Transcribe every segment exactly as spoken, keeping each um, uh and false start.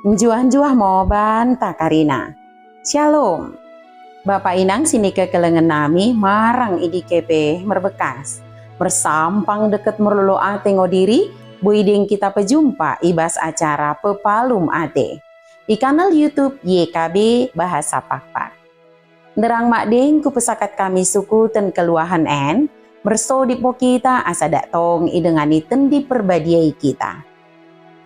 Njuah-njuah mo banta karina. Syalom. Bapa inang sinikekelengen nami marang i dike pe merbekas. Mersampang dekket merlolo ate ngo diri, boi deng kita pejumpa i bas acara Pepalum Ate i kanal YouTube Y K B Bahasa Pakpak. Nderrang madeng kupesakat kami sukuten kelluahen en, mersodip mo kita asa dak tong idengani Tendi Perbadia i kita.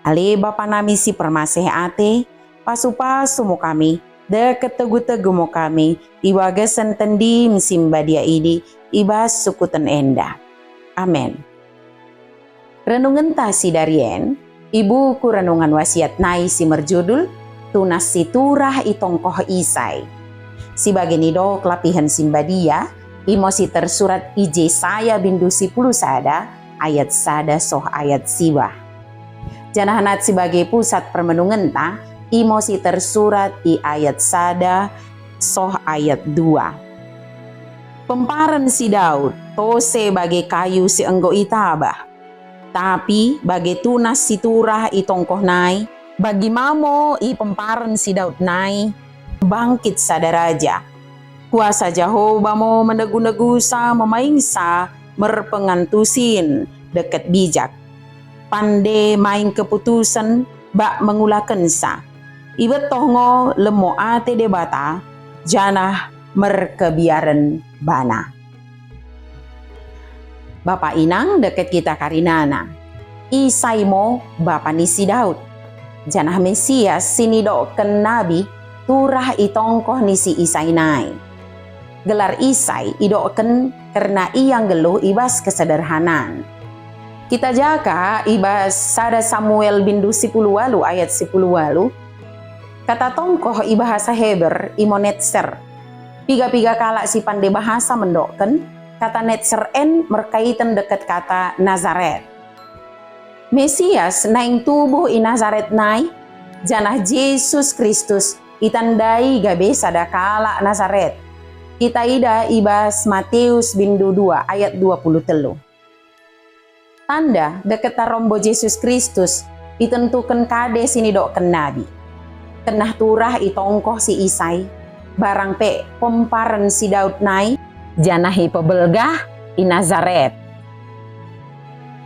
Ale Bapa nami si permaseh ate, pasu-pasu mo kami, dekket tegu-tegu mo kami, i bagasen Tendim si mbadia idi, i bas sukuten enda. Amen. Renungenta sidarien, i buku Renungan Wasiat nai si merjudul, Tunas si Turah i Tongkoh Isai. Si bage nidok lapihen si mbadia, imo si tersurat i Jesaya bindu sipuluh sada ayat sada soh ayat siwah. Janah nat si bage pusat permenungenta, imo si tersurat i ayat sada soh ayat dua. Pemparen si Daud tose bage kayu si enggo itabah. Tapi bage tunas si turah i tongkoh nai, bagi ma mo i pemparen si Daud nai, bangkit sada raja. Kuasa Jahoba mo menegu-negusa memaingsa merpengantusin dekket bijak. Pande maing keputusen bak mengulakensa. Ibettoh ngo lemmo ate Debata, janah merkebiaren bana. Bapa inang dekket kita karinana. Isai mo bapa ni si Daud. Janah Mesias sinidokken nabi turah i tongkoh ni si Isai nai. Gelar Isai idokken kerna ia nggelluh i bas kesederhanan. Kita jaka i bas sada Samuel bindu sipuluh walu ayat sipuluh walu, kata tongkoh i bahasa Heber imo netser. Piga-piga kalak si pande bahasa mendokken, kata netser en merkaiten dekket kata Nazaret. Mesias naing tubuh i Nazaret nai, janah Jesus Kristus itandai gabe sada kalak Nazaret. Kita idah i bas Matius bindu dua ayat dua puluh tellu. Tanda dekket tarombo Jesus Kristus itentuken kade sinidokken nabi. Kennah turah i tongkoh si Isai, barang pe pemparen si Daud nai, janah ipebelgah i Nazaret.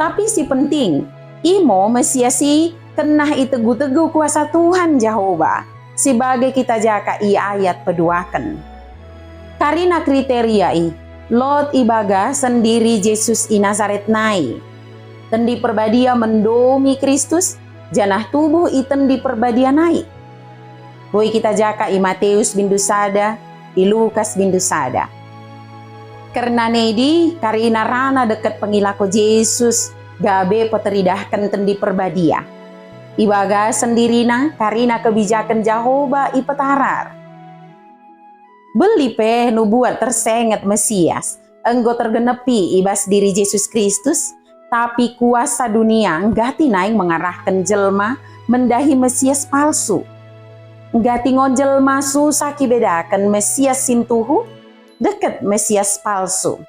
Tapi si penting, imo Mesias i kennah itegu-tegu kuasa Tuhan Jahoba, si bage kita jaka i ayat peduaken. Karina kriteria i, lot i bagasen diri Jesus i Nazaret nai. Tendi Perbadia mendomi Kristus, janah tubuh i Tendi Perbadia nai. Boi kita jaka i Matius bindu sada, i Lukas bindu sada. Kerna nai idi karina rana dekket pengelako Jesus gabe peteridahken Tendi Perbadia. I bagasen dirina karina kebijaken Jahoba ipetarar. Belli pe nubuat tersenget Mesias enggo tergenepi i bas diri Jesus Kristus, tapi kuasa dunia nggati naing mengarahken jelma mendahi Mesias palsu. Nggati ngo jelma susah kibedaken Mesias sintuhu dekket Mesias palsu.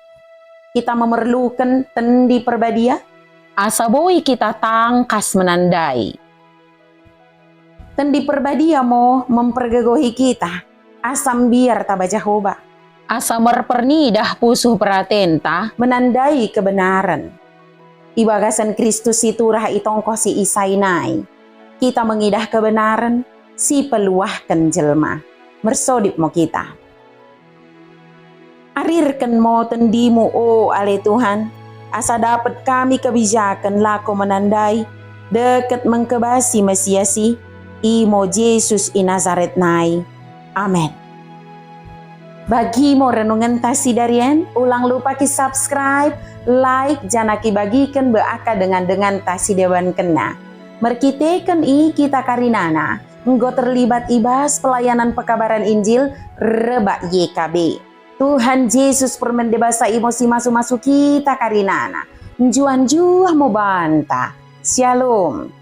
Kita memerluken Tendi Perbadia asa boi kita tangkas menandai. Tendi Perbadia mo mempergegohi kita asa mbiar taba Jahoba, asa merpernidah pusuh peratenta menandai kebenaren. I bagasen Kristus si turah i tongkoh si Isai nai, kita mengidah kebenaren si peluahken jelma. Mersodip mo kita. Arirken mo tendimu, o ale Tuhan, asa dapet kami kebijaken lako menandai dekket mengkebasi Mesias i, imo Jesus i Nazaret nai. Amen. Bagi mo renungenta sidarien, ulang lupa ki-subscribe, like, janah kibagiken bak dengan-denganta si debankenna. Merkiteken i kita karinana enggo terlibat i bas pelayanan pekabaran Injil rebbak Y K B. Tuhan Jesus permende basa imo si masu-masu kita karinana. Njuah-njuah mo banta. Syalom.